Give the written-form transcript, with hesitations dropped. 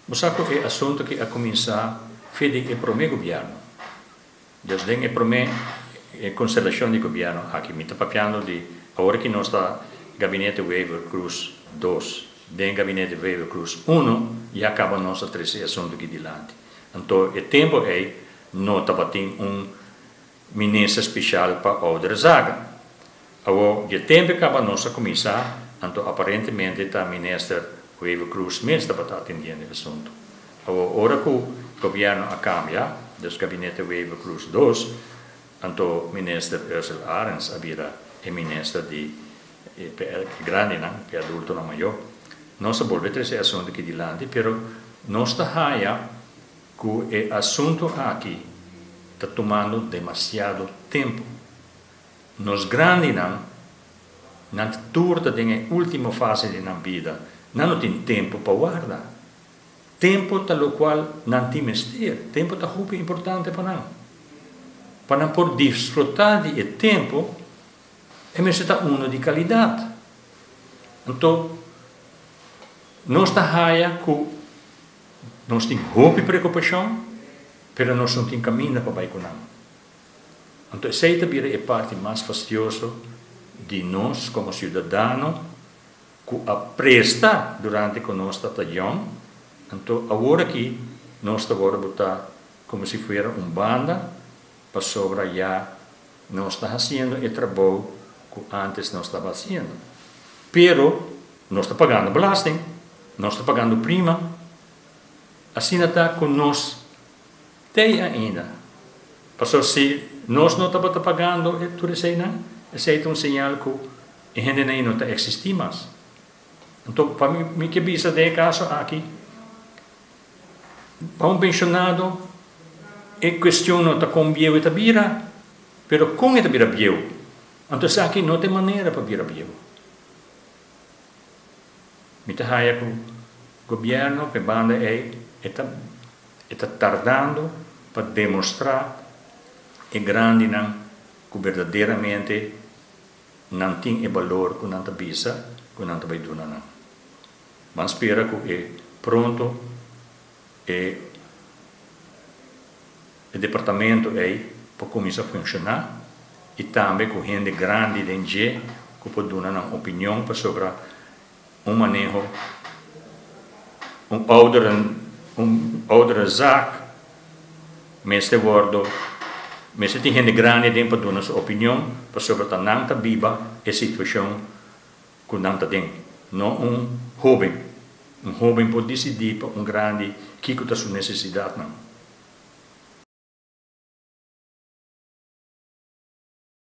Bo sa ku e asuntu aki a kuminsá for di e promé gobièrnu. Dus den e promé konstelashon di gobièrnu aki, mi ta papiando di awor ku nos ta gabinete Wever Croes 2, den gabinete Wever Croes 1, ya kaba nos a trese e asuntu aki dilanti. Anto e tempu ei no tabatin un minister spesial pa oudere zaken. Awor, e tempu kaba nos a kuminsá, anto aparentemente ta minister Wever Croes mes tabata atendiendo e asuntu. Awor, ora ku gobièrnu a kambia, dus gabinete Wever Croes 2, anto minister Ursell Arends a bira e minister di grandinan, pa adultonan mayó. Nos a bolbe trese e asuntu aki dilanti, pero nos ta haya ku e asuntu aki ta tumando demasiado tempu. Nos grandinan, nan tur ta den e último fase di nan bida, nan no tin tempu pa warda. Tempu ta lokual nan tin mester, tempu ta hopi importante pa nan. Pa nan por disfrutá di e tempu, e mester ta uno di kalidat. Anto, nos ta haya ku nos tin hopi preokupashon, pero nos no tin kaminda pa bai ku nan. Anto, esei ta bira e parti mas fastioso di nos komo siudadano ku a presta durante ku nos tabata yòn. Anto, awor aki nos ta awor botá komo si fuera un banda, pasobra ya nos ta hasiendo e trabou ku antes nos tabata hasiendo. Pero nos ta pagando belasting, nos ta pagando prima, asina ta ku nos t'ei ainda. Pasobra si nos no tabata pagando e tur eseinan, esei ta un señal ku e hendenan no ta eksistí mas. Anto, pa mi, mi ke bisa den e kaso aki, pa un penshonado, e kuestion no ta kon bieu e ta bira, pero kon e ta bira bieu. Anto esaki no ta e manera pa bira bieu. Mi ta haya ku gobièrnu pa e banda ei e ta tardando pa demostrá e grandinan ku berdaderamente nan tin e balor ku nan ta bisa ku nan ta bai duna nan. Ban spera ku e pronto e departamento ei por kuminsá funshoná i tambe ku hende grandi den dje ku por duna nan opinion pasobra un maneho, un oudere zaak mester wordo mester tin hende grandi den pa duna su opinion pasobra ta nan ta biba e situashon ku nan ta den, no un hóben. Un hóben por disidí pa un grandi kiko ta su nesesidatnan.